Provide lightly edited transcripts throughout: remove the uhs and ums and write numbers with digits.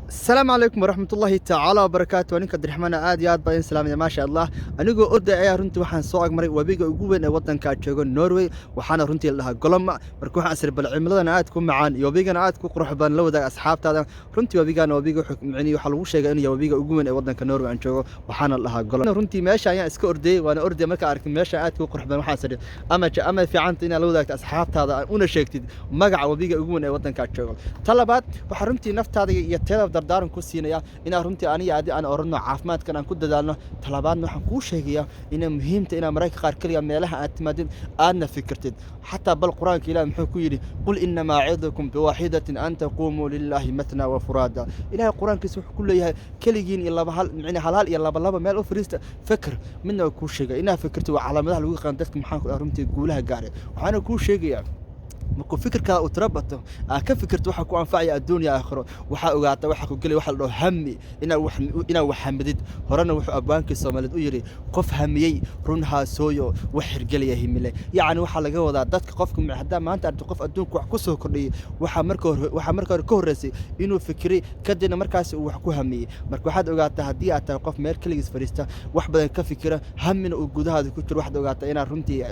Asalaamu calaykum waraxmatullaahi tacaala wabarakaatu. Waa ninka Abdiraxmaan, aad iyo aad baa idin salaamaya. Maasha Allah, anigoo orday ayaa runtii waxaan soo agmaray webiga ugu weyn ee waddanka joogo, Norway. Waxaana runtii la dhahaa Glomma. Marka waxaan isiri, bal cimiladana aad ku macaan iyo webigana aad ku qurux badan la wadaaga asxaabtaada. Runtii webigana webiga wuxuu micnihi waxaa lagu sheegay inuu yahay webiga ugu weyn ee waddanka Norway aan joogo, waxaana la dhahaa Glomma. Runtii meesha ayaan iska ordayey, waana ordaya. Markaa arkay meesha aad ku qurux badan, waxaan isiri ama fiicanta inaad la wadaagto asxaabtaada, una sheegtid magaca webiga ugu weyn ee waddanka joogo. Ta labaad, waxaa runtii naftaada iyo teeda dardaaran ku siinaya inaan runtii aniga adi aan oranno caafimaadkan aan ku dadaalno. Talabaadna, waxaan kuu sheegayaa inay muhiimta inaad mararka qaar keliya meelaha aad timaadid aadna fikirtid xataa. Bal Qur-aanka Ilaah muxuu ku yidhi? "قل إنما أعظكم بواحدة أن تقوموا لله مثنى وفرادى." Ilahay Qur-aankiisa wuxuu ku leeyahay keligiin iyo laba hal, micni hal hal iyo laba laba meel u fariista, fikir. Midna waa kuu sheegaya inaad fikirtid waa calaamadaha lagu yaqaan dadka, maxaan ku dhaha, runtii guulaha gaaray. Waxaana kuu sheegayaa markuu fikirkaa uu tiro bato, aad ka fikirto waxa ku anfacaya adduunya aakhiro, waxaa ogaata waxa ku gelaya waxa la dhaho hami, inaad wax hamidid. Horena wuxuu abwaankii Soomaaliyeed u yidhi: "Qof hamiyey run haasooyo, wax hirgelaya himile." Yacni waxaa laga wadaa dadka qofka haddaa maanta aragto qof adduunka wax ku soo kordhiyey, waxaa marka hore ka horreysay inuu fikiray, kadibna markaas uu wax ku hamiyey. Marka waxaad ogaataa haddii aad tahay qof meel keligiis fadhiista, wax badan ka fikira, hamina uu gudahaada ku jiro, waxaad ogaataa inaad runtii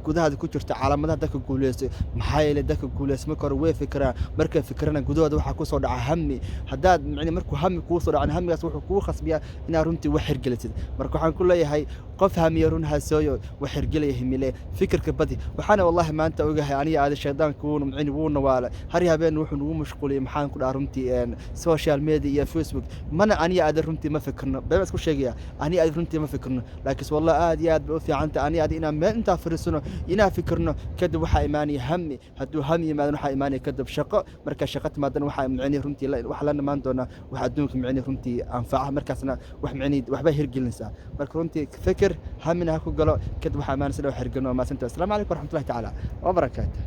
gudahaada ku jirto calaamadaha dadka guuleystay. Maxaa yeelay, dadka guuleysta marka hore way fikiraan. Markay fikirana, gudahooda waxaa kusoo dhaca hami. Haddaad micni markuu hami kuu soo dhacan, hamigaas wuxuu kuu khasbiyaa inaad runtii wax hirgelisid. Marka waxaan ku leeyahay: qof hamiya run hasooyo, wax hirgelaya himile. Fikirka badi. Waxaana wallahi maanta ogahay aniga aada shaydaanka wuuna micni wuuna waala har habeen wuxuu nagu mashquuliyey, maxaan ku dhaha, runtii social media iyo Facebook. Mana aniga aada runtii ma fikirno, been isku sheegaya, aniga aada runtii ma fikirno. Laakiinse wallahi aad iyo aad bay u fiicanta aniga aada inaan meel intaa fariisano, inaan fikirno. Kadib waxaa imaanaya hami. Hadduu hami yimaadana, waxaa imaanaya kadib shaqo. Marka shaqo timaadana, waxaa micnihi runtii waxa la imaan doonaa wax adduunka micnihi runtii anfaca. Markaasna wax micnihi waxbay hirgelinaysaa. Marka runtii fikir, hamina ha ku galo, kadib waxaa imaanaysa wax hirgelino. Waa mahadsantahay. Asalaamu calaykum waraxmatullahi tacaala wabarakaatu.